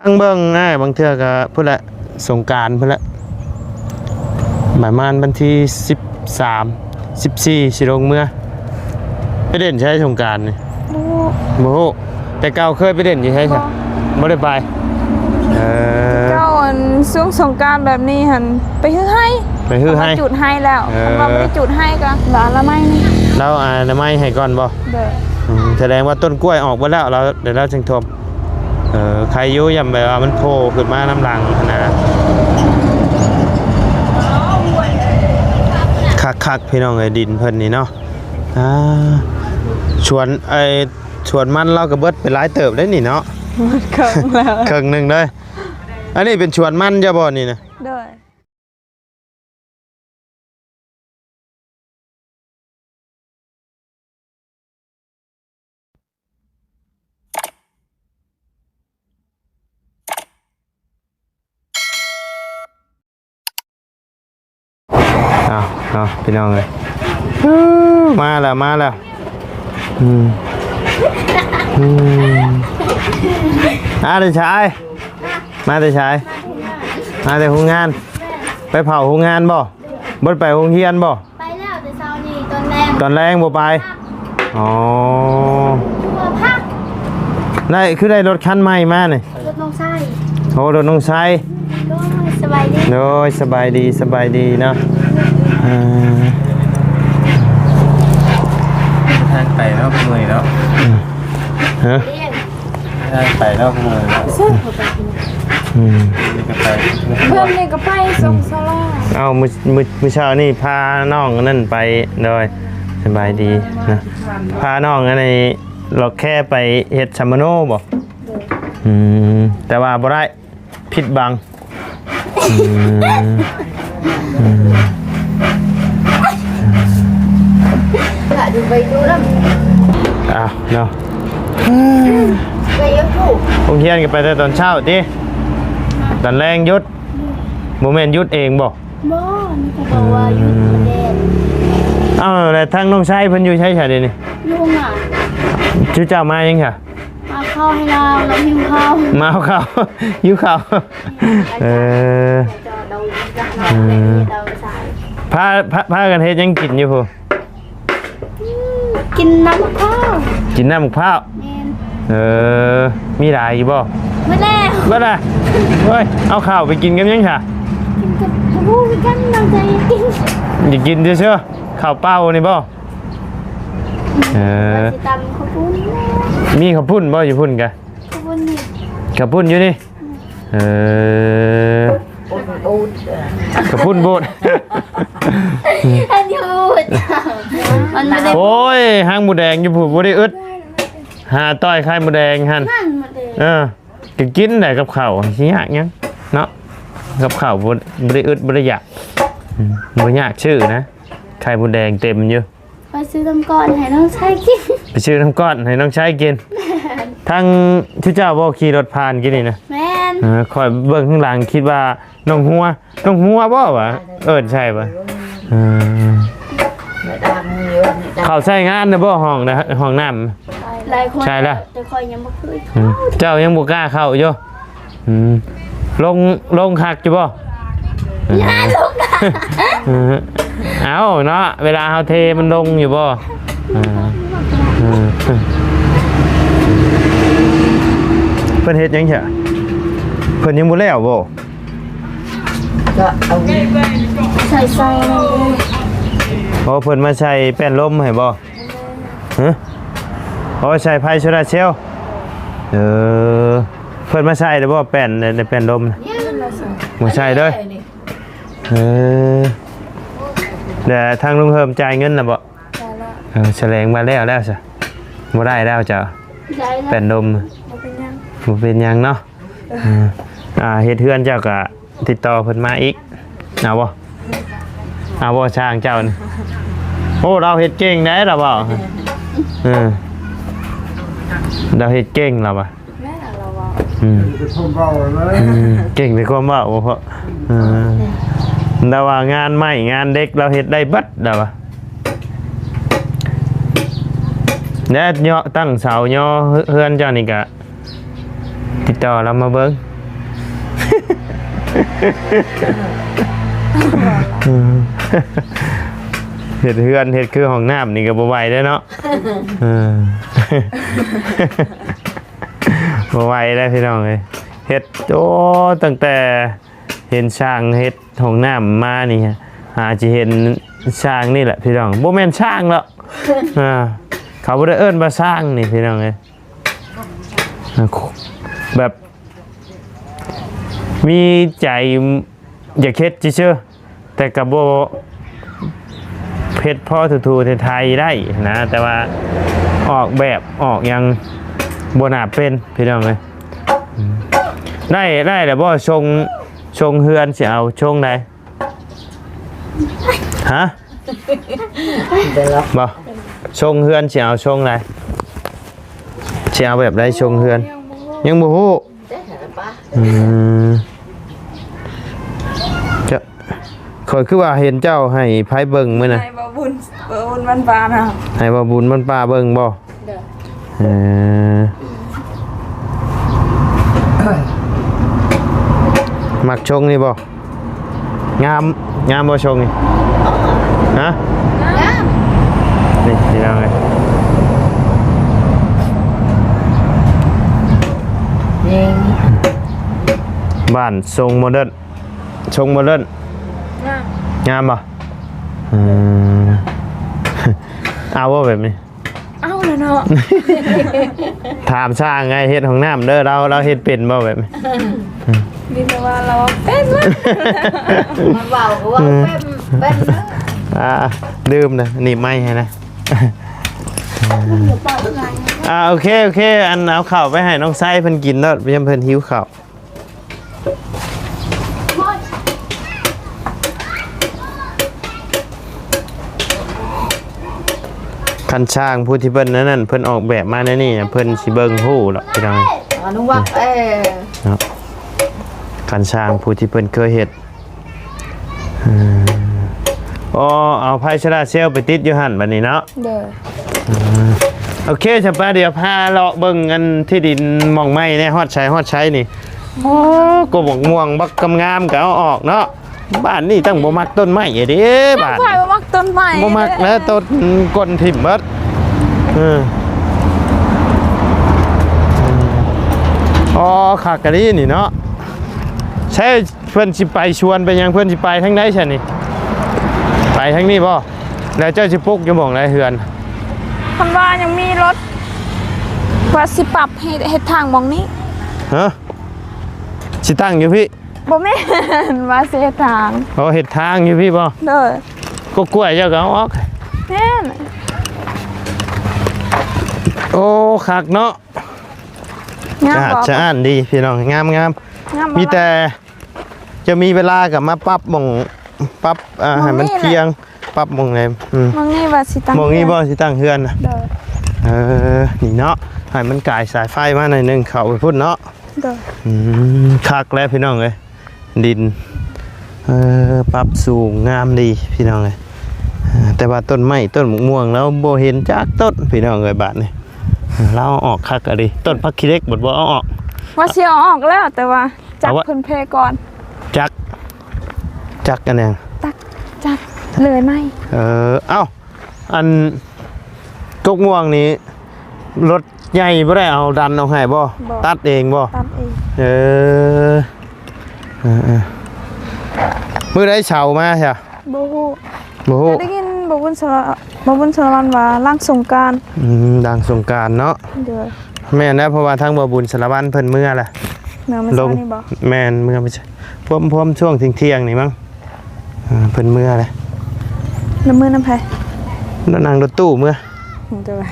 ເບິ່ງອ້າຍ ບາງເທື່ອກໍພຸ້ນແຫຼະ ສົງການພຸ້ນແຫຼະ ປະມານວັນທີສິບສາມ ສິບສີ່ ຊິລົງເມືອ. ໄປເລ່ນໃສສົງການນີ້? ບໍ່ຮູ້ ບໍ່ຮູ້. ແຕ່ເກົ່າເຄີຍໄປເລ່ນຢູ່ໃສຊະ? ບໍ່ ບໍ່ໄດ້ໄປ. ເອີ ເຈົ້າ ອັນ ຊ່ວງສົງການແບບນີ້ຫັ້ນ ໄປຮືໄຮ່ ໄປຮືໄຮ່ ເພິ່ນວ່າຈູດໄຮ່ແລ້ວ. ເອີ ເພິ່ນວ່າບໍ່ໄດ້ຈູດໄຮ່ກໍລະອະນາໄມນີ້ ລາວອະນາໄມໃຫ້ກ່ອນບໍ່? ໂດຍ. ອືມ ສະແດງວ່າຕົ້ນກ້ວຍອອກເບິດແລ້ວ ລາວ ດຽວລາວຈຶ່ງຖົມ. ເອີ ໄຄຢູ່ ຢ້ານແບບວ່າມັນໂຜ່ຂຶ້ນມານຳຫຼັງຫັ້ນນະ. ຄັກໆ ພີ່ນ້ອງເອີຍ ດິນເພິ່ນນີ້ເນາະ. ອ່າ ສວນ ໄອ້ ສວນມັນລາວກໍເບິດໄປຫຼາຍເຕີບເດ້ນີ້ເນາະ. ເບິດເຄິ່ງແລ້ວ ເຄິ່ງໜຶ່ງເດ້. ອັນນີ້ເປັນສວນມັນເຈົ້າບໍ່ນີ້ນະ? ໂດຍ. ເອົາເນາະ ພີ່ນ້ອງເອີຍ ມາແລ້ວ ມາແລ້ວ. ອືມ ອືມ ອາ ເດັກຊາຍ ມາແຕ່ໃສ? ມາແຕ່ໂຮງງານ. ໄປເຜົາໂຮງງານບໍ່? ບໍ່ໄດ້ໄປໂຮງຮຽນບໍ່? ໄປແລ້ວແຕ່ເຊົ້ານີ້ ຕອນແລງ ຕອນແລງບໍ່ໄປ. ອໍ ຄືວ່າພັກ ໄດ້ ຄືໄດ້ລົດຄັນໃໝ່ມານີ້? ລົດນ້ອງຊາຍ. ໂອ້ ລົດນ້ອງຊາຍ. ໂດຍ ສະບາຍດີ ໂດຍ ສະບາຍດີ ສະບາຍດີເນາະ. ເອີ ທາງໄກເນາະ ເມື່ອຍເນາະ. ອືມ ຮະ? ໄປແລ້ວ ເມື່ອຍແລ້ວ. ອືມ ນີ້ກໍໄປ ເພື່ອນນີ້ກໍໄປ ອືມ ສົ່ງສາລາ. ເອົ້າ ມື້ ມື້ ມື້ເຊົ້ານີ້ພານ້ອງອັນນັ້ນໄປ. ໂດຍ ສະບາຍດີນະ. ພານ້ອງອັນນີ້ ລັອກແຄໄປເຮັດສຳມະໂນບໍ່? ໂດຍ. ອືມ ແຕ່ວ່າບໍ່ໄດ້ ຜິດບັງ. ອືມ ອືມ ກະຢູ່ໄປຢູ່ນຳ. ອ້າວ ເນາະ ໄປຢູ່. ໂຮງຮຽນກໍໄປແຕ່ຕອນເຊົ້າຕິ? ຕອນແລງຢຸດ? ບໍ່ແມ່ນຢຸດເອງບໍ່? ບໍ່ ມີແຕ່ບອກວ່າຢຸດ ອືມ ບໍ່ແລ່ນ. ເອົ້າ ແລ້ວທາງນ້ອງຊາຍເພິ່ນຢູ່ໃສຊະດຽວນີ້? ຢູ່ໂຮງງານ. ຈຸເຈົ້າມາຫຍັງຊະ? ມາເຂົ້າໃຫ້ລາວ ລາວຫິວເຂົ້າ. ມາເອົາເຂົ້າ ຫິວເຂົ້າ. ເອີ ອືມ ພາ ພາ ພາກັນເຮັດຫຍັງກິນຢູ່ພຸ້ນ? ກິນນ້ຳໝາກພ້າວ. ກິນນ້ຳໝາກພ້າວ? ແມ່ນ. ເອີ ມີຫຼາຍຢູ່ບໍ່? ໝົດແລ້ວ. ເບິດລະ? ໂອ້ຍ ເອົາເຂົ້າໄປກິນກັບຫຍັງຊະ? ກິນກັບ ບໍ່ຮູ້ຄືກັນ ນ້ອງຈະກິນ ຢາກກິນຊື່ໆ ເຂົ້າເປົ່ານີ້ບໍ່? ເອີ ວ່າຊິຕຳເຂົ້າປຸ້ນ. ມີເຂົ້າປຸ້ນບໍ່ຢູ່ພຸ້ນກະ? ເຂົ້າປຸ້ນນີ້ ເຂົ້າປຸ້ນຢູ່ນີ້. ເອີ ເຂົ້າປຸ້ນບູດ. ອັນນີ້ບູດ ມັນບໍ່ໄດ້. ໂອ້ຍ ຫາງໝູແດງຢູ່ພຸ້ນ ບໍ່ໄດ້ອຶດ ຫາຕ່ອຍໄຂ່ໝູແດງຫັ້ນ. ນັ້ນໝູແດງ. ເອີ ກໍກິນໄດ້ກັບເຂົ້າ ຊິຍາກຫຍັງເນາະ ກັບເຂົ້າບໍ່ ບໍ່ໄດ້ອຶດ ບໍ່ໄດ້ຢາກ. ອືມ ບໍ່ຍາກຊື້ນະ ໄຂ່ມົດແດງເຕັມຢູ່. ຂ້ອຍຊື້ນ້ຳກ້ອນໃຫ້ນ້ອງຊາຍກິນ. ໄປຊື້ນ້ຳກ້ອນໃຫ້ນ້ອງຊາຍກິນ. ແມ່ນ. ທາງ ຊຸເຈົ້າບໍ່ຂີ່ລົດຜ່ານກີ້ນີ້ນະ? ແມ່ນ. ເອີ ຂ້ອຍເບິ່ງຂ້າງຫຼັງຄິດວ່ານ້ອງຫົວ ນ້ອງຫົວບໍ່ຫວາ? ເອີ້ນໃຊ່ບໍ່? ເອີ ເຂົ້າໃຊ້ງານແລ້ວບໍ່ ຫ້ອງນະ ຫ້ອງນ້ຳ? ຫຼາຍຄົນໃຊ້ແລ້ວ ແຕ່ຂ້ອຍຍັງບໍ່ເຄີຍເຂົ້າ. ອືມ ເຈົ້າຍັງບໍ່ກ້າເຂົ້າຢູ່. ອືມ ລົງ ລົງຄັກຢູ່ບໍ່? ຢ່າລົງ. ເອີ ເອົ້າເນາະ ເວລາເຮົາເທມັນລົງຢູ່ບໍ່? ເອີ ເອີ ເພິ່ນເຮັດຫຍັງຊະ? ເພິ່ນຍັງບໍ່ແລ້ວບໍ່? ກໍເອົາໃສ່ ໃສ່. ອໍ ເພິ່ນມາໃສ່ແປ້ນລົມໃຫ້ບໍ່? ຮະ? ໂອ້ ໃສ່ໄຟໂຊລາເຊວ. ເອີ ເພິ່ນມາໃສ່ແລ້ວບໍ່ ແປ້ນ ໃນ ໃນແປ້ນລົມນະ? ຍັງ. ບໍ່ໃສ່ເດີ. ເອີ ແລ້ວທາງລຸງເຮີມຈ່າຍເງິນແລ້ວບໍ່? ຈ່າຍແລ້ວ. ເອີ ສະແດງວ່າແລ້ວແລ້ວຊະ ບໍ່ໄດ້ແລ້ວເຈົ້າ. ໄດ້ແລ້ວ. ແປ້ນລົມ ບໍ່ເປັນຫຍັງ ບໍ່ເປັນຫຍັງເນາະ. ເອີ ອ່າ ເຮັດເຮືອນເຈົ້າກໍຕິດຕໍ່ເພິ່ນມາອີກ ເອົາບໍ່? ເອົາບໍ່ ຊ່າງເຈົ້ານີ້? ໂອ້ ລາວເຮັດເກັ່ງໄດ໋ ລາວເວົ້າ. ເອີ ລາວເຮັດເກັ່ງ ລາວວ່າ. ແມ່ນລາວເວົ້າ. ອືມ ເກັ່ງແຕ່ຄວາມເວົ້າ. ອືມ ເກັ່ງແຕ່ຄວາມເວົ້າ. ເອີ ລາວວ່າງານໄມ້ງານເຫຼັກລາວເຮັດໄດ້ເບິດ ລາວວ່າ. ແລ້ວເຍາະຕັ້ງເສົາ ຍໍເຮືອນເຈົ້ານີ້ກະ ຕິດຕໍ່ລາວມາເບິ່ງ. ເອີ ເຮັດເຮືອນ ເຮັດຄືຫ້ອງນ້ຳນີ້ກໍບໍ່ໄຫວແລ້ວເນາະ. ເອີ ບໍ່ໄຫວແລ້ວພີ່ນ້ອງເອີຍ ເຮັດ ໂອ້ ຕັ້ງແຕ່ເຫັນຊ່າງເຮັດຫ້ອງນ້ຳມານີ້ ຫາຊິເຫັນຊ່າງນີ້ແຫຼະພີ່ນ້ອງ ບໍ່ແມ່ນຊ່າງດອກ ອ່າ ເຂົາບໍ່ໄດ້ເອີ້ນວ່າຊ່າງນີ້ພີ່ນ້ອງເອີຍ ແບບ ມີໃຈຢາກເຮັດຊື່ໆ ແຕ່ກໍບໍ່ເຮັດພໍຖູໆໄຖໆໄດ້ນະ ແຕ່ວ່າອອກແບບອອກຫຍັງບໍ່ໜ້າເປັນພີ່ນ້ອງເອີຍ. ໄດ້ ໄດ້ແລ້ວບໍ່ ຊົງ ຊົງເຮືອນຊິເອົາຊົງໃດ? ຮະ? ບໍ່ ຊົງເຮືອນຊິເອົາຊົງໃດ? ຊິເອົາແບບໃດຊົງເຮືອນ? ຍັງບໍ່ຮູ້ ຍັງບໍ່ຮູ້. ອືມ ເຈົ້າ ຂ້ອຍຄືວ່າເຫັນເຈົ້າໃຫ້ໃຜເບິ່ງມື້ນັ້ນ? ໃຫ້ບ່າວບຸນ ບ່າວບຸນບ້ານປ່ານະ. ໃຫ້ບ່າວບຸນບ້ານປ່າເບິ່ງບໍ່? ໂດຍ. ເອີ ມັກຊົງນີ້ບໍ່? ງາມ ງາມບໍ່ຊົງນີ້? ຮະ? ງາມ ນີ້ພີ່ນ້ອງເອີຍ ນີ້ ບ້ານຊົງໂມເດີນ ຊົງໂມເດີນ ງາມ ງາມບໍ່? ເອີ ເອົາບໍ່ແບບນີ້? ເອົາແລ້ວເນາະ ຖາມຊ່າງໃຫ້ເຮັດຫ້ອງນ້ຳເດີ ລາວ ລາວເຮັດເປັນບໍ່ແບບນີ້? ມີແຕ່ວ່າລາວເປັນ ມັນເວົ້າກໍເວົ້າເປັນ ເປັນເດີ. ອ່າ ດື່ມນະ ໜີບໄມ້ໃຫ້ນະ. ອ່າ ໂອເຄ ໂອເຄ ອັນ ເອົາເຂົ້າໄປໃຫ້ນ້ອງໄຊເພິ່ນກິນໂລດ ຍາມເພິ່ນຫິວເຂົ້າ. ຄັນຊ່າງຜູ້ທີ່ເພິ່ນນັ້ນ ເພິ່ນອອກແບບມາແນວນີ້ ເພິ່ນຊິເບິ່ງຮູ້ດອກພີ່ນ້ອງ ອະນຸວັດ ເອີ ເນາະ ຄັນຊ່າງຜູ້ທີ່ເພິ່ນເຄີຍເຮັດ. ເອີ ອໍ ເອົາໄຟໂຊລາເຊວໄປຕິດຢູ່ຫັ້ນບັດນີ້ເນາະ. ໂດຍ. ອືມ ໂອເຄ ສະປາ ດຽວພາເລາະເບິ່ງອັນທີ່ດິນໝ່ອງໃໝ່ແດ່ ຮອດໃສ ຮອດໃສນີ້. ໂອ້ ກໍບັກມ່ວງບັກງາມໆ ກໍເອົາອອກເນາະ. ບ້ານນີ້ຕັ້ງບໍ່ມັກຕົ້ນໄມ້ເດ້ ບ້ານ ໃຜບໍ່ມັກຕົ້ນໄມ້ ບໍ່ມັກແລ້ວ ຕົ້ນກົ້ນຖິ້ມເບິດ. ເອີ ອໍ ຄັກກະດີນີ້ເນາະ ໃຊ້ ເພິ່ນຊິໄປສວນໄປຫຍັງ ເພິ່ນຊິໄປທາງໃດຊັ້ນນີ້? ໄປທາງນີ້ບໍ່? ແລ້ວເຈົ້າຊິປຸກຢູ່ໝ່ອງໃດເຮືອນ? ເພິ່ນວ່າຍັງມີລົດ ວ່າຊິປັບໃຫ້ເຮັດທາງໝ່ອງນີ້. ຮະ? ຊິຕັ້ງຢູ່ພີ້? ບໍ່ແມ່ນ ວ່າຊິເຮັດທາງ. ອໍ ເຮັດທາງຢູ່ພີ້ບໍ່? ໂດຍ. ກໍກ້ວຍເຈົ້າກໍເອົາອອກ. ແມ່ນ. ໂອ້ ຄັກເນາະ. ງາມບໍ່? ສະອາດສະອ້ານດີພີ່ນ້ອງ ງາມໆ. ງາມບໍ່? ມີແຕ່ ຈະມີເວລາກໍມາປັບໝ່ອງ ປັບ ອ່າ ໝ່ອງນີ້ແຫຼະ ໃຫ້ມັນຄຽງ ປັບໝ່ອງໃດ. ອືມ ໝ່ອງນີ້ວ່າຊິຕັ້ງ ໝ່ອງນີ້ບໍ່ ເຮືອນ ຊິຕັ້ງເຮືອນນະ. ໂດຍ. ເອີ ນີ້ເນາະ ໃຫ້ມັນກາຍສາຍໄຟມາໜ້ອຍໜຶ່ງ ເຂົ້າໄປພຸ້ນເນາະ. ໂດຍ. ອືມ ຄັກແລ້ວພີ່ນ້ອງເອີຍ ດິນ ເອີ ປັບສູງງາມດີພີ່ນ້ອງເອີຍ. ເອີ ແຕ່ວ່າຕົ້ນໄມ້ ຕົ້ນໝາກມ່ວງລາວບໍ່ເຫັນຈັກຕົ້ນພີ່ນ້ອງເອີຍ ບາດນີ້ ລາວອອກຄັກອີ່ຫຼີ. ຕົ້ນຜັກຂີ້ເຫຼັກບັດບໍ່ເອົາອອກ? ວ່າຊິເອົາອອກແລ້ວ ແຕ່ວ່າ ຈັກ ເອົາວະ ເພິ່ນແພກ່ອນ. ຈັກ ຈັກອັນຫຍັງ? ຕັກ ຈັກເລີຍໄມ້. ເອີ ເອົ້າ ອັນກົກມ່ວງນີ້ ລົດໃຫຍ່ບໍ່ໄດ້ເອົາດັນອອກໃຫ້ບໍ່? ບໍ່ ຕັດເອງບໍ່? ຕັດເອງ. ເອີ ເອີ ເອີ ມື້ໃດເຊົາມາຊະ? ບໍ່ຮູ້ ບໍ່ຮູ້. ແຕ່ໄດ້ຍິນບ່າວບຸນສາລະ ບ່າວບຸນສາລະວັນວ່າຫຼັງສົງການ. ອືມ ຫຼັງສົງການເນາະ. ໂດຍ. ແມ່ນແລ້ວ ເພາະວ່າທາງບ່າວບຸນສາລະວັນເພິ່ນເມືອແລ້ວ. ເມືອມື້ເຊົ້ານີ້ບໍ່? ແມ່ນ ເມືອມື້ ພວມ ພວມຊ່ວງທ່ຽງໆນີ້ມັ້ງ. ເອີ ເພິ່ນເມືອແລ້ວ. ແລ້ວເມືອນຳໃຜ? ນັ່ງລົດຕູ້ເມືອ. ໂດຍ.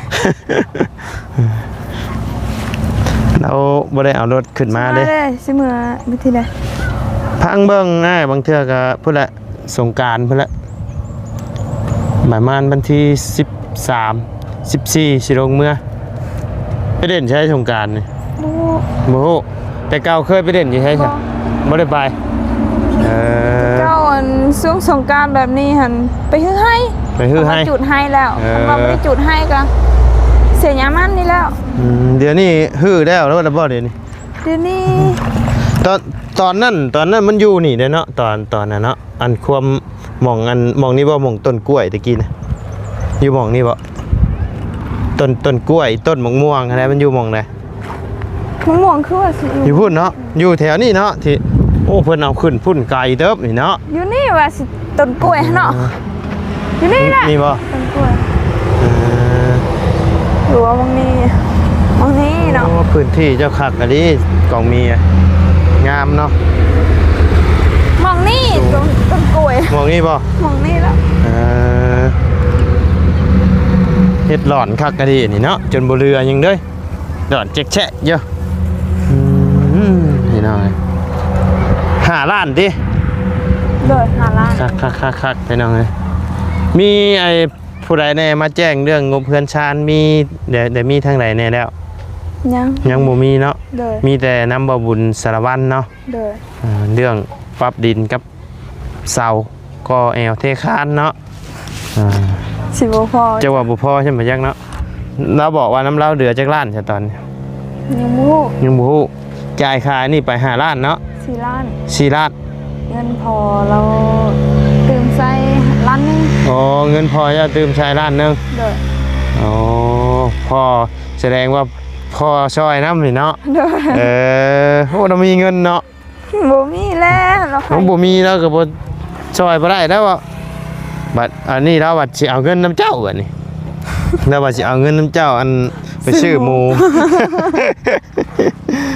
ລາວບໍ່ໄດ້ເອົາລົດຂຶ້ນມາເດ້. ຊິມາເດ້ ຊິເມືອວິທີໃດ? ພັງເບິ່ງອ້າຍ ບາງເທື່ອກໍພຸ້ນແຫຼະ ສົງການພຸ້ນແຫຼະ ປະມານວັນທີສິບສາມ ສິບສີ່ ຊິລົງເມືອ. ໄປຫຼິ້ນໃສສົງການນີ້? ບໍ່ຮູ້ ບໍ່ຮູ້. ແຕ່ເກົ່າເຄີຍໄປຫຼິ້ນຢູ່ໃສຊະ? ບໍ່ ບໍ່ໄດ້ໄປ. ເອີ ເຈົ້າ ອັນ ຊ່ວງສົງການແບບນີ້ຫັ້ນ ໄປຮືໄຮ່ ໄປຮືໄຮ່ ເຂົາວ່າຈູດໄຮ່ແລ້ວ. ເອີ ຄັນວ່າບໍ່ໄດ້ຈູດໄຮ່ກໍເສຍຫຍ້າມັນນີ້ແລ້ວ. ອືມ ດຽວນີ້ຮືແລ້ວ ແລ້ວບໍ່ດຽວນີ້? ດຽວນີ້ ຕອນ ຕອນນັ້ນ ຕອນນັ້ນມັນຢູ່ນີ້ເດ້ເນາະ ຕອນ ຕອນນັ້ນເນາະ ອັນຄວາມ ໝ່ອງ ອັນ ໝ່ອງນີ້ບໍ່ ໝ່ອງຕົ້ນກ້ວຍຕະກີ້ນະ ຢູ່ໝ່ອງນີ້ບໍ່ ຕົ້ນ ຕົ້ນກ້ວຍ ຕົ້ນໝາກມ່ວງຫັ້ນນະ ມັນຢູ່ໝ່ອງໃດ? ໝາກມ່ວງຄືວ່າຊິຢູ່ ຢູ່ພຸ້ນເນາະ ຢູ່ແຖວນີ້ເນາະ ທີ່ ໂອ້ ເພິ່ນເອົາຂຶ້ນພຸ້ນໄກເຕີບນີ້ເນາະ ຢູ່ນີ້ວ່າຊິ ຕົ້ນກ້ວຍຫັ້ນເນາະ ເອີ ຢູ່ນີ້ແຫຼະ ນີ້ບໍ່? ຕົ້ນກ້ວຍ ເອີ ຫຼືວ່າໝ່ອງນີ້ ໝ່ອງນີ້ເນາະ ໂອ້ ພື້ນທີ່ເຈົ້າຄັກອີ່ຫຼີ ກອງມີ ງາມເນາະ ໝ່ອງນີ້ ຕົ້ນ ຕົ້ນກ້ວຍ ໝ່ອງນີ້ບໍ່? ໝ່ອງນີ້ແຫຼະ ເອີ ເຮັດຫຼອນຄັກອີ່ຫຼີນີ້ເນາະ ຈົນບໍ່ເຫຼືອຫຍັງເລີຍ. ດອນແຈກແຊະຢູ່ ອືມ ພີ່ນ້ອງເອີຍ ຫ້າລ້ານຕິ? ໂດຍ ຫ້າລ້ານ ຄັກໆໆໆ ພີ່ນ້ອງເອີຍ ມີໄອ້ຜູ້ໃດແດ່ມາແຈ້ງເລື່ອງງົບເຮືອນຊານ ມີ ໄດ້ ໄດ້ມີທາງໃດແດ່ແລ້ວ? ຍັງ ຍັງບໍ່ມີເນາະ ໂດຍ ມີແຕ່ນຳບ່າວບຸນສາລະວັນເນາະ ໂດຍ ອ່າ ເລື່ອງປັບດິນກັບເສົາ ກໍ່ແອວເທຄານເນາະ ອ່າ ຊິບໍ່ພໍ ເຈົ້າວ່າບໍ່ພໍໃຊ່ໄໝຈັກເນາະ ລາວບອກວ່ານຳລາວເຫຼືອຈັກລ້ານຊະຕອນນີ້? ຍັງບໍ່ຮູ້ ຍັງບໍ່ຮູ້ ຈ່າຍຄ່າອັນນີ້ໄປຫ້າລ້ານເນາະ ສີ່ລ້ານ ສີ່ລ້ານ ເງິນພໍ່ລາວຕື່ມໃສ່ລ້ານໜຶ່ງ ອໍ ເງິນພໍ່ເຈົ້າຕື່ມໃສ່ລ້ານໜຶ່ງ ໂດຍ ອໍ ພໍ່ ສະແດງວ່າພໍ່ຊ່ອຍນຳນີ້ເນາະ ໂດຍ ເອີ ໂອ້ ລາວມີເງິນເນາະ ບໍ່ມີແລ້ວ ລາວ ໂອ້ ບໍ່ມີລາວກໍບໍ່ ຊ່ອຍບໍ່ໄດ້ແລ້ວ ບັດອັນນີ້ລາວວ່າຊິເອົາເງິນນຳເຈົ້າ ບັດນີ້ລາວວ່າຊິເອົາເງິນນຳເຈົ້າ ອັນ ໄປຊື້ໝູ ຊື້ໝູ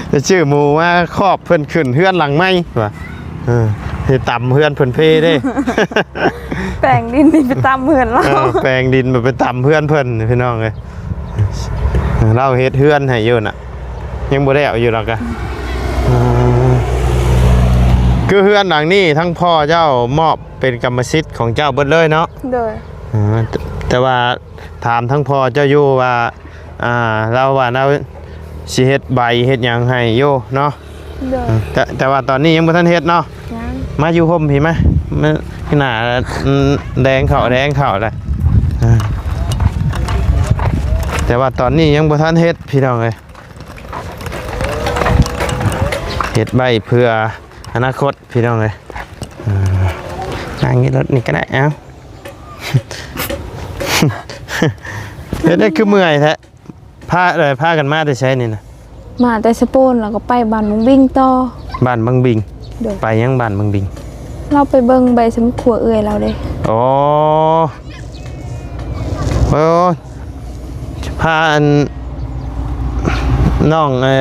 ໄປຊື້ໝູມາຄອບເພິ່ນຂຶ້ນເຮືອນຫຼັງໃໝ່ວ່າ ເອີ ຊິຕຳເຮືອນເພິ່ນເພເດ້ ແປງດິນນີ້ໄປຕຳເຮືອນລາວ ເອີ ແປງດິນໄປຕຳເຮືອນເພິ່ນ ພີ່ນ້ອງເອີຍ ລາວເຮັດເຮືອນໃຫ້ຢູ່ນະ ຍັງບໍ່ໄດ້ເອົາຢູ່ດອກກະ ເອີ ຄືເຮືອນຫຼັງນີ້ທັງພໍ່ເຈົ້າມອບເປັນກຳມະສິດຂອງເຈົ້າເບິດເລີຍເນາະ? ໂດຍ ເອີ ແຕ່ ແຕ່ວ່າຖາມທັງພໍ່ເຈົ້າຢູ່ວ່າ ອ່າ ລາວວ່າລາວຊິເຮັດໃບເຮັດຫຍັງໃຫ້ຢູ່ເນາະ? ໂດຍ ເອີ ແຕ່ ແຕ່ວ່າຕອນນີ້ຍັງບໍ່ທັນເຮັດເນາະ? ຍັງ ມາຢູ່ຮົ່ມພີ້ມາ ມາໜ້າ ອືມ ແດງເຂົ້າ ແດງເຂົ້າແລ້ວ ເອີ ແຕ່ວ່າຕອນນີ້ຍັງບໍ່ທັນເຮັດ ພີ່ນ້ອງເອີຍ ເຮັດໄວ້ເພື່ອອະນາຄົດ ພີ່ນ້ອງເອີຍ ເອີ ນັ່ງຢູ່ລົດນີ້ກໍໄດ້ ເອົ້າ ເຮັດໄດ້ຄືເມື່ອຍແທ້ ພາ ເອີ ພາກັນມາແຕ່ໃສນີ້ນະ? ມາແຕ່ສະໂປນ ແລ້ວກໍໄປບ້ານບັງບິງຕໍ່ ບ້ານບັງບິງ ໂດຍ ໄປຫຍັງບ້ານບັງບິງ? ລາວໄປເບິ່ງໃບສຳຄົວເອື້ອຍລາວເດ້ ອໍ ໂອ້ ພາອັນ ນ້ອງ ເອີ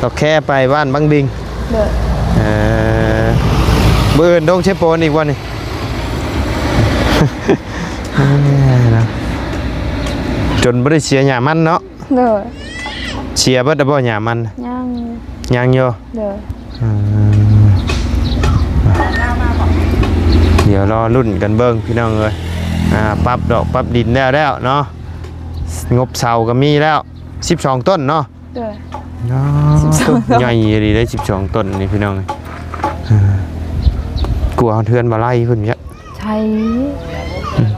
ດອກແຄໄປບ້ານບັງບິງ ໂດຍ ເອີ ມື້ອື່ນລົງເຊໂປນອີກບໍ່ນີ້? ເອີ ເນາະ ຈົນບໍ່ໄດ້ເສຍຫຍ້າມັນເນາະ ໂດຍ ເສຍເບິດແລ້ວບໍ່ຫຍ້າມັນ? ຍັງ ຍັງຢູ່ ໂດຍ ອືມ ດຽວລໍລຸ້ນກັນເບິ່ງ ພີ່ນ້ອງເອີຍ ອ່າ ປັບດອກປັບດິນແລ້ວແລ້ວເນາະ ງົບເສົາກໍມີແລ້ວ ສິບສອງຕົ້ນເນາະ ໂດຍ ອໍ ສິບສອງຕົ້ນ ໃຫຍ່ອີ່ຫຼີເດ້ ສິບສອງຕົ້ນນີ້ ພີ່ນ້ອງເອີຍ ເອີ ກວ່າເຮືອນບໍ່ໄລ່ພຸ້ນເນາະ ໃຊ່ ອືມ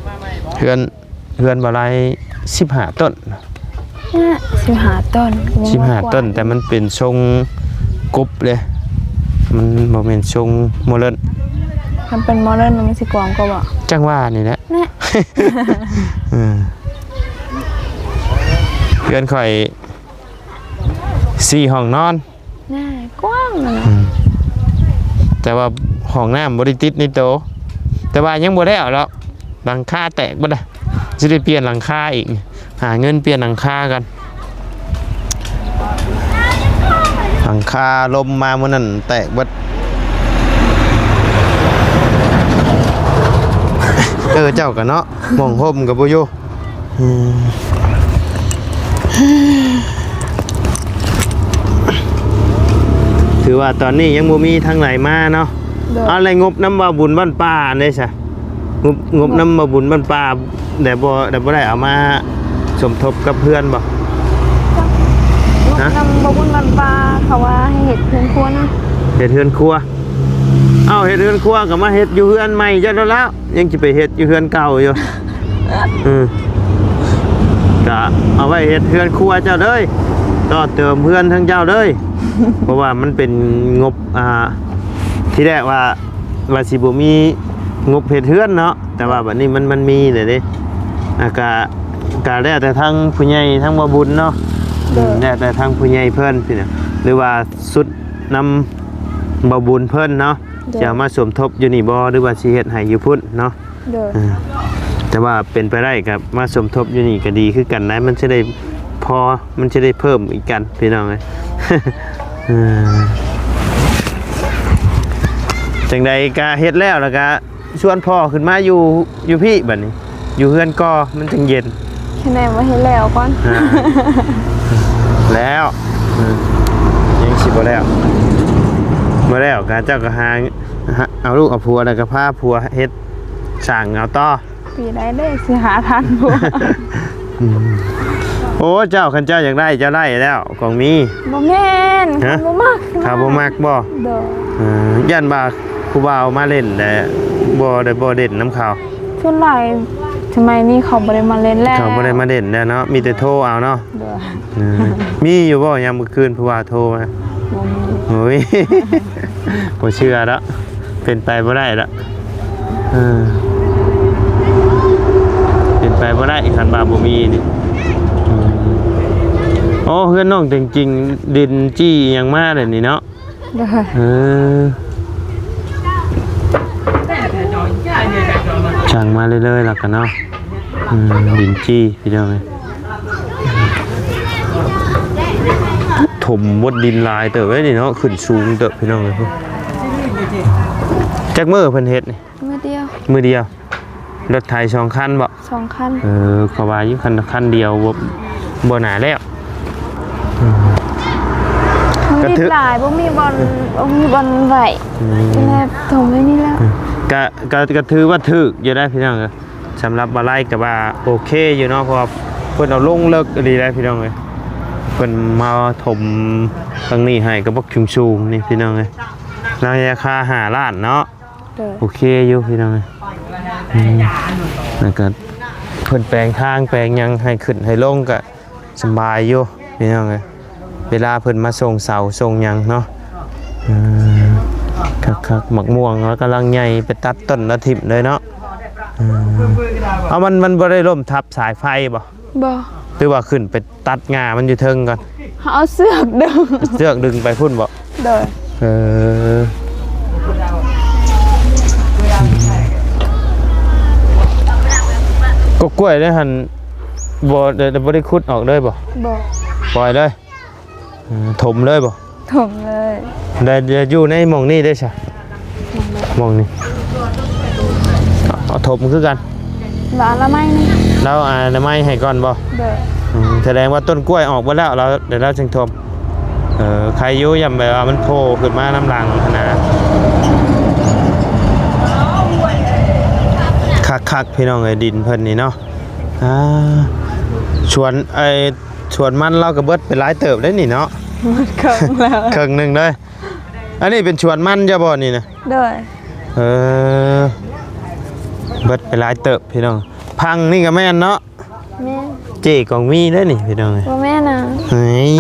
ເຮືອນ ເຮືອນບໍ່ໄລ່ ສິບຫ້າຕົ້ນ ສິບຫ້າຕົ້ນ ສິບຫ້າຕົ້ນ ແຕ່ມັນເປັນຊົງກົບເດ້ ມັນບໍ່ແມ່ນຊົງໂມເດີນ ຄັນເປັນໂມເດີນມັນຊິກວ້າງກວ່າບໍ່? ຈັ່ງວ່ານີ້ແຫຼະ ເອີ ເຮືອນຂ້ອຍ ສີ່ຫ້ອງນອນ ແນ່ ກວ້າງຫັ້ນນະ ອືມ ແຕ່ວ່າຫ້ອງນ້ຳບໍ່ໄດ້ຕິດໃນໂຕ ແຕ່ວ່າຍັງບໍ່ແລ້ວດອກ ຫຼັງຄາແຕກເບິດລະ ຊິໄດ້ປ່ຽນຫຼັງຄາອີກ ຫາເງິນປ່ຽນຫຼັງຄາກ່ອນ ຫຼັງຄາລົມມາມື້ນັ້ນແຕກເບິດ ເອີ ເຈົ້າກະເນາະ ໝ່ອງຮົ່ມກະບໍ່ຢູ່ ອືມ ຖືວ່າຕອນນີ້ຍັງບໍ່ມີທາງໃດມາເນາະ ໂດຍ ເອົາແລ້ວງົບນຳບ່າວບຸນບ້ານປ່າອັນໃດຊະ ງົບ ງົບນຳບ່າວບຸນບ້ານປ່າ ແຕ່ບໍ່ ແຕ່ບໍ່ໄດ້ເອົາມາສົມທົບກັບເຮືອນບໍ່? ງົບນຳບ່າວບຸນບ້ານປ່າ ເຂົາວ່າໃຫ້ເຮັດເຮືອນຄົວນະ ເຮັດເຮືອນຄົວ ເອົ້າ ເຮັດເຮືອນຄົວກໍມາເຮັດຢູ່ເຮືອນໃໝ່ເຈົ້າໂລດແລ້ວ ຍັງຊິໄປເຮັດຢູ່ເຮືອນເກົ່າຢູ່ ອືມ ກະເອົາໄວ້ເຮັດເຮືອນຄົວເຈົ້າເລີຍ ຕໍ່ເຕີມເຮືອນທາງເຈົ້າເລີຍ เพราะว่ามันเป็นงบ อ่า ทีแรกว่า ว่าสิบ่มีงบเฮ็ดเฮือนเนาะ แต่ว่าบัดนี้มัน มันมีแล้วเด้ อ่า กะ กะแล้วแต่ทางผู้ใหญ่ ทางบ่าวบุญเนาะ โดย อืม แล้วแต่ทางผู้ใหญ่เพิ่นพี่น้อง หรือว่าสุดนำบ่าวบุญเพิ่นเนาะ โดย จะเอามาสมทบอยู่นี่บ่ หรือว่าสิเฮ็ดให้อยู่พุ้นเนาะ โดย เออ แต่ว่าเป็นไปได้ก็มาสมทบอยู่นี่ก็ดีคือกันนะ มันจะได้พอ มันจะได้เพิ่มอีกกันพี่น้องเอ้ย เออ จั่งใดก็เฮ็ดแล้ว แล้วก็ชวนพ่อขึ้นมาอยู่ อยู่พี้บัดนี้ อยู่เฮือนก่อ มันจั่งเย็น แค่นั้นบ่เฮ็ดแล้วก่อน อ่า แล้ว เออ ยังสิบ่แล้ว บ่แล้วก็เจ้าก็หา หา เอาลูกเอาผัว แล้วก็พาผัวเฮ็ดสร้างเอาต่อ ปีใดเด้สิหาทานผัว อืม โอ้ เจ้า คันเจ้าอยากได้ เจ้าได้แล้ว ของมี บ่แม่น ฮะ เขาบ่มัก เขาบ่มักบ่ โดย เออ ย่านว่าผู้บ่าวมาเล่นแล้ว บ่ได้ บ่เล่นนำเขา ส่วนหลายสมัยนี้เขาบ่ได้มาเล่นแล้ว เขาบ่ได้มาเล่นแล้วเนาะ มีแต่โทรเอาเนาะ โดย เออ มีอยู่บ่ยามมื้อคืนผู้บ่าวโทรมา บ่มี โอ้ย บ่เชื่อดอก เป็นไปบ่ได้ดอก เออ เป็นไปบ่ได้ คันว่าบ่มีนี่ อืม โอ้ เฮือนน้องจริงๆ ดินจี้หยังมาแล้วนี่เนาะ โดย เออ สั่งมาเรื่อยๆ แล้วกันเนาะ อืม ดินจี้พี่น้องเอ้ย ถมบดดินหลายเติบเด้นี่เนาะ ขึ้นสูงเติบพี่น้องเอ้ย จักมื้อเพิ่นเฮ็ดนี่ มื้อเดียว มื้อเดียว รถไถสองคันบ่ สองคัน เออ เขาว่าอยู่คัน คันเดียวบ่ บ่น่าแล้ว อืม มัน กะถือ ดินหลาย บ่มีบ่อน บ่มีบ่อนไว้ อืม ก็เลยถมไว้นี่แหละ อืม กะ กะ กะถือว่าถูกอยู่ได้พี่น้องเอ้ย สำหรับบ่าวไร่ก็ว่าโอเคอยู่เนาะ เพราะว่าเพิ่นเอาลงเลิกอีหลีได้พี่น้องเอ้ย เพิ่นมาถมทางนี้ให้ก็บักสูงๆ นี่พี่น้องเอ้ย ในราคาห้าล้านเนาะ โดย โอเคอยู่พี่น้องเอ้ย อืม แล้วก็เพิ่นแปลงทางแปลงหยังให้ขึ้นให้ลงก็สำบายอยู่พี่น้องเอ้ย เวลาเพิ่นมาส่งเสาส่งหยังเนาะ อืม คักๆ หมากม่วงแล้วกำลังใหญ่ ไปตัดต้นละถิ่มเลยเนาะ อืม เอามัน มันบ่ได้ล้มทับสายไฟบ่ บ่ หรือว่าขึ้นไปตัดง่ามันอยู่เทิงก่อน เอาเสือกดึง เสือกดึงไปพุ้นบ่ โดย เออ กกกล้วยได้หั่น บ่ได้ บ่ได้ขุดออกเลยบ่ บ่ ปล่อยเลย เออ ถมเลยบ่ ถมเลย ได้ ได้อยู่ในหม่องนี้ได้ซะ หม่องนี้ เอาถมคือกัน ว่าอนามัยนี่ แล้วอนามัยให้ก่อนบ่ โดย อืม แสดงว่าต้นกล้วยออกเบิดแล้ว แล้ว เดี๋ยวเราจึงถม เออ ใครอยู่ย่ำแบบว่ามันโผล่ขึ้นมานำหลังหั้นนะ คักๆ พี่น้องเอ้ย ดินเพิ่นนี่เนาะ อ่า สวน ไอ้ สวนมันเราก็เบิดไปหลายเติบได้นี่เนาะ หมดเคิ่งแล้ว เคิ่งหนึ่งเลย อันนี้เป็นสวนมันจ้ะบ่นี่นะ โดย เออ เบิดไปหลายเติบพี่น้อง พังนี่ก็แม่นเนาะ แม่น เจ๊กองมีเด้อนี่พี่น้องเอ้ย บ่แม่นนะ เฮ้ย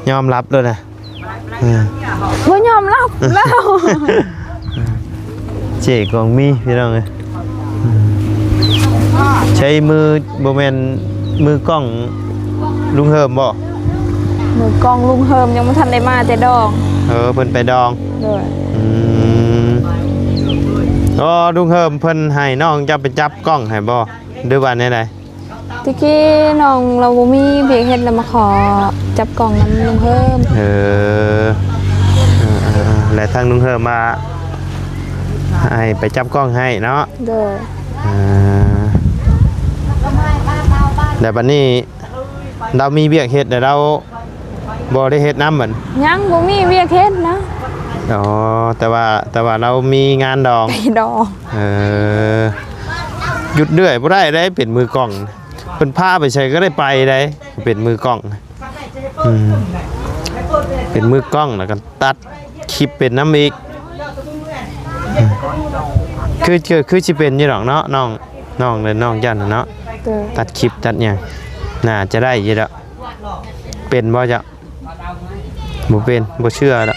ยอมรับโลดนะ เออ บ่ยอมรับแล้ว เจ๊กองมีพี่น้องเอ้ย ใช้มือ บ่แม่นมือกล้องลุงเฮิมบ่ มือกล้องลุงเฮิมยังบ่ทันได้มาแต่ดอง เออ เพิ่นไปดอง โดย อืม อ๋อ ลุงเฮิมเพิ่นให้น้องเจ้าไปจับกล้องให้บ่ หรือว่าแนวใด ตะกี้น้องเราบ่มีเวียกเฮ็ด แล้วมาขอจับกล้องนำลุงเฮิม เออ เออ เออ เออ และทางลุงเฮิมว่าให้ไปจับกล้องให้เนาะ โดย เออ แล้วบัดนี้เรามีเวียกเฮ็ด แล้วเราบ่ได้เฮ็ดนำบัด ยังบ่มีเวียกเฮ็ดนะ อ๋อ แต่ว่า แต่ว่าเรามีงานดอง ไปดอง เออ หยุดเรื่อยบ่ได้เด้ เป็นมือกล้อง เพิ่นพาไปไสก็ได้ไปได้ เป็นมือกล้อง อืม เป็นมือกล้อง แล้วก็ตัดคลิปเป็นนำอีก คือ คือ คือสิเป็นอยู่ดอกเนาะ น้อง น้อง น้องจันน่ะเนาะ โดย ตัดคลิปตัดหยัง น่าจะได้อยู่ดอก เป็นบ่จ๊ะ ບໍ່ເປັນ ບໍ່ເຊື່ອລະ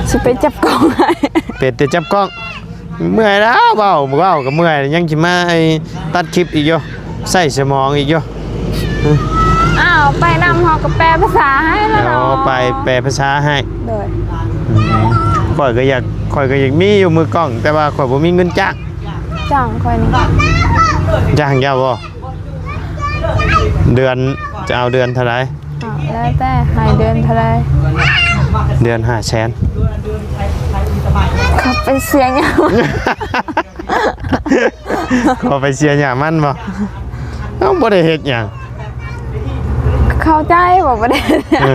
ຊິໄປຈັບກ້ອງໃຫ້ ເປັນແຕ່ຈັບກ້ອງ. ເມື່ອຍແລ້ວ ເວົ້າ ເວົ້າກໍເມື່ອຍ ຍັງຊິມາຕັດຄລິບອີກຢູ່ ໃຊ້ສະໝອງອີກຢູ່. ອ້າວ ໄປນຳ ເຮົາກໍແປພາສາໃຫ້ແລ້ວເນາະ. ອໍ ໄປແປພາສາໃຫ້. ໂດຍ. ອືມ ຂ້ອຍກໍຢາກ ຂ້ອຍກໍຢາກມີຢູ່ມືກ້ອງ ແຕ່ວ່າຂ້ອຍບໍ່ມີເງິນຈ້າງ. ຈ້າງຂ້ອຍນີ້ ຈ້າງເຈົ້າບໍ່? ເດືອນ ຈະເອົາເດືອນເທົ່າໃດ? ແລ້ວແຕ່ ໃຫ້ເດືອນເທົ່າໃດ? ເດືອນຫ້າແສນ. ເຂົາໄປເສຍຫຍັງ? ເຂົາໄປເສຍຫຍັງມັນບໍ່? ເຮົາບໍ່ໄດ້ເຮັດຫຍັງ. ເຂົ້າໃຈບໍ່? ບໍ່ໄດ້ເຮັດຫຍັງ. ເອີ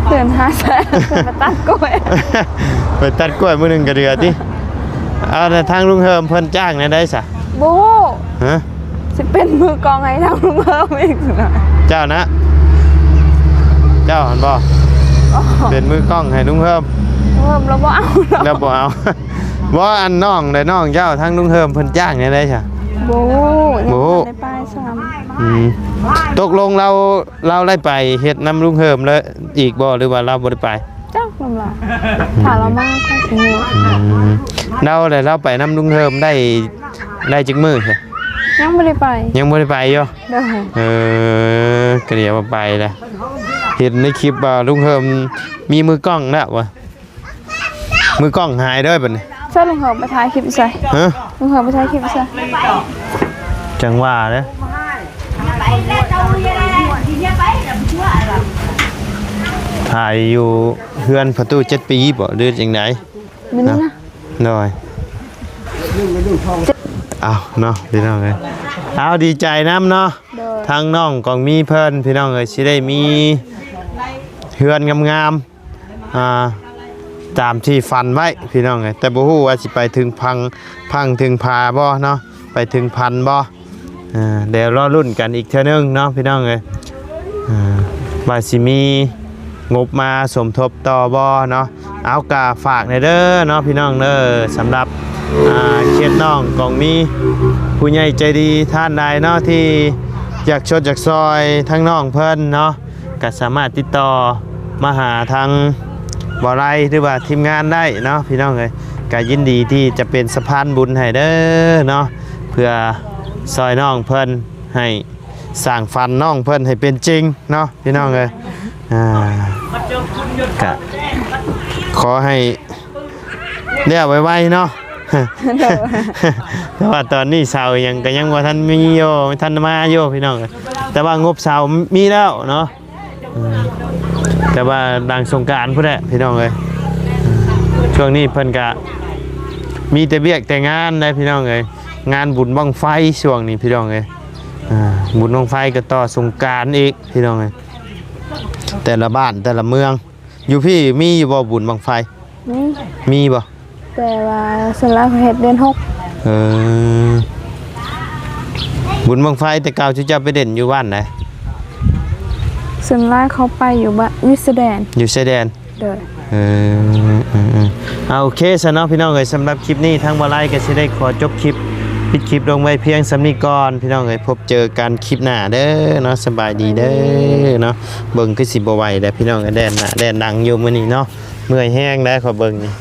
ເດືອນຫ້າແສນ ໄປຕັດກ້ວຍ ໄປຕັດກ້ວຍມື້ໜຶ່ງກໍເດືອຕິ. ເອົາ ແລ້ວທາງລຸງເຮີມເພິ່ນຈ້າງແນວໃດຊະ? ບໍ່ຮູ້. ຮະ? ຊິເປັນມືກ້ອງໃຫ້ທາງລຸງເຮີມອີກນະ. ເຈົ້ານະ? ເຈົ້າຫັ້ນບໍ່? ອໍ ເປັນມືກ້ອງໃຫ້ລຸງເຮີມ. ເຮີມລາວບໍ່ເອົາດອກ. ລາວບໍ່ເອົາ. ບໍ່ ອັນນ້ອງໃດ ນ້ອງເຈົ້າ ທາງລຸງເຮີມເພິ່ນຈ້າງແນວໃດຊະ? ບໍ່ຮູ້. ບໍ່ຮູ້. ຍັງບໍ່ທັນໄດ້ໄປຊ້ຳ. ອືມ ຕົກລົງລາວ ລາວໄດ້ໄປເຮັດນຳລຸງເຮີມແລ້ວອີກບໍ່ ຫຼືວ່າລາວບໍ່ໄດ້ໄປ? ຈັກນຳລາວ ຖ້າລາວມາກໍຊິຮູ້. ອືມ ລາວແຫຼະ ລາວໄປນຳລຸງເຮີມໄດ້ ໄດ້ຈັກມື້? ຍັງບໍ່ໄດ້ໄປ. ຍັງບໍ່ໄດ້ໄປຢູ່? ໂດຍ. ເອີ ກໍດຽວວ່າໄປແຫຼະ ເຫັນໃນຄລິບວ່າລຸງເຮີມມີມືກ້ອງແລ້ວວ່າ ມືກ້ອງຫາຍເດີບັດນີ້. ໃສລຸງເຮີມໄປຖ່າຍຄລິບໃສ? ຮະ? ລຸງເຮີມໄປຖ່າຍຄລິບໃສ? ຈັ່ງວ່າເດ້ ຖ່າຍຢູ່ເຮືອນພໍ່ຕູ້ເຈັດປີບໍ ຫຼືຈັ່ງໃດ? ມື້ນີ້ນະ. ໂດຍ. ເອົາເນາະ ພີ່ນ້ອງເອີຍ ເອົາ ດີໃຈນຳເນາະ. ໂດຍ. ທາງນ້ອງກອງມີເພິ່ນ ພີ່ນ້ອງເອີຍ ຊິໄດ້ມີເຮືອນງາມໆ ອ່າ ຕາມທີ່ຝັນໄວ້ ພີ່ນ້ອງເອີຍ ແຕ່ບໍ່ຮູ້ວ່າຊິໄປເຖິງພັງ ພັງເຖິງຜາບໍ່ເນາະ ໄປເຖິງພັນບໍ່. ອ່າ ດຽວລໍລຸ້ນກັນອີກເທື່ອໜຶ່ງເນາະ ພີ່ນ້ອງເອີຍ ອ່າ ວ່າຊິມີງົບມາສົມທົບຕໍ່ບໍ່ເນາະ. ເອົາ ກະຝາກແດ່ເດີເນາະ ພີ່ນ້ອງເດີ ສຳລັບ ອ່າ ເຂດນ້ອງກອງມີ ຜູ້ໃຫຍ່ໃຈດີທ່ານໃດເນາະ ທີ່ຢາກຊົດຢາກຊ່ອຍທາງນ້ອງເພິ່ນເນາະ ກໍສາມາດຕິດຕໍ່ມາຫາທາງບໍ່ໄລ ຫຼືວ່າທີມງານໄດ້ເນາະ ພີ່ນ້ອງເອີຍ ກໍຍິນດີທີ່ຈະເປັນສະພານບຸນໃຫ້ເດີເນາະ ເພື່ອຊ່ອຍນ້ອງເພິ່ນ ໃຫ້ສ້າງຝັນນ້ອງເພິ່ນໃຫ້ເປັນຈິງເນາະ ພີ່ນ້ອງເອີຍ. ອ່າ ກະຂໍໃຫ້ແລ້ວໄວໆເນາະ. ໂດຍ. ແຕ່ວ່າຕອນນີ້ເສົາຫຍັງກໍຍັງບໍ່ທັນມີຢູ່ ບໍ່ທັນມາຢູ່ ພີ່ນ້ອງເອີຍ ແຕ່ວ່າງົບເສົາມີແລ້ວເນາະ. ອືມ ແຕ່ວ່າຫຼັງສົງການພຸ້ນແຫຼະ ພີ່ນ້ອງເອີຍ ຊ່ວງນີ້ເພິ່ນກະມີແຕ່ວຽກແຕ່ງານໄດ໋ ພີ່ນ້ອງເອີຍ ງານບຸນບັ້ງໄຟຊ່ວງນີ້ ພີ່ນ້ອງເອີຍ. ອ່າ ບຸນບັ້ງໄຟກໍຕໍ່ສົງການອີກ ພີ່ນ້ອງເອີຍ ແຕ່ລະບ້ານແຕ່ລະເມືອງ. ຢູ່ພີ້ມີຢູ່ບໍ່ບຸນບັ້ງໄຟ? ມີ. ມີບໍ່? ແຕ່ວ່າສ່ວນຫຼາຍເຂົາເຮັດເດືອນຫົກ. ເອີ ບຸນບັ້ງໄຟແຕ່ເກົ່າ ເຈົ້າໄປເດັ່ນຢູ່ບ້ານໃດ? ສ່ວນຫຼາຍເຂົາໄປຢູ່ບ້ານ ຢູ່ຊາຍແດນ. ຢູ່ຊາຍແດນ. ໂດຍ. ເອີ ເອີ ເອີ ເອົາ ໂອເຄຊະເນາະ ພີ່ນ້ອງເອີຍ ສຳລັບຄລິບນີ້ທາງບໍ່ໄລກໍຊິໄດ້ຂໍຈົບຄລິບ ປິດຄລິບລົງໄວ້ພຽງສ່ຳນີ້ກ່ອນ ພີ່ນ້ອງເອີຍ ພົບເຈີກັນຄລິບໜ້າເດີເນາະ. ສະບາຍດີເດີເນາະ. ເບິ່ງຄືຊິບໍ່ໄຫວແລ້ວ ພີ່ນ້ອງເອີຍ ແລ່ນໜ້າແລ່ນຫຼັງຢູ່ມື້ນີ້ເນາະ ເມື່ອຍແຮງແລ້ວ ຂໍເບິ່ງນີ້.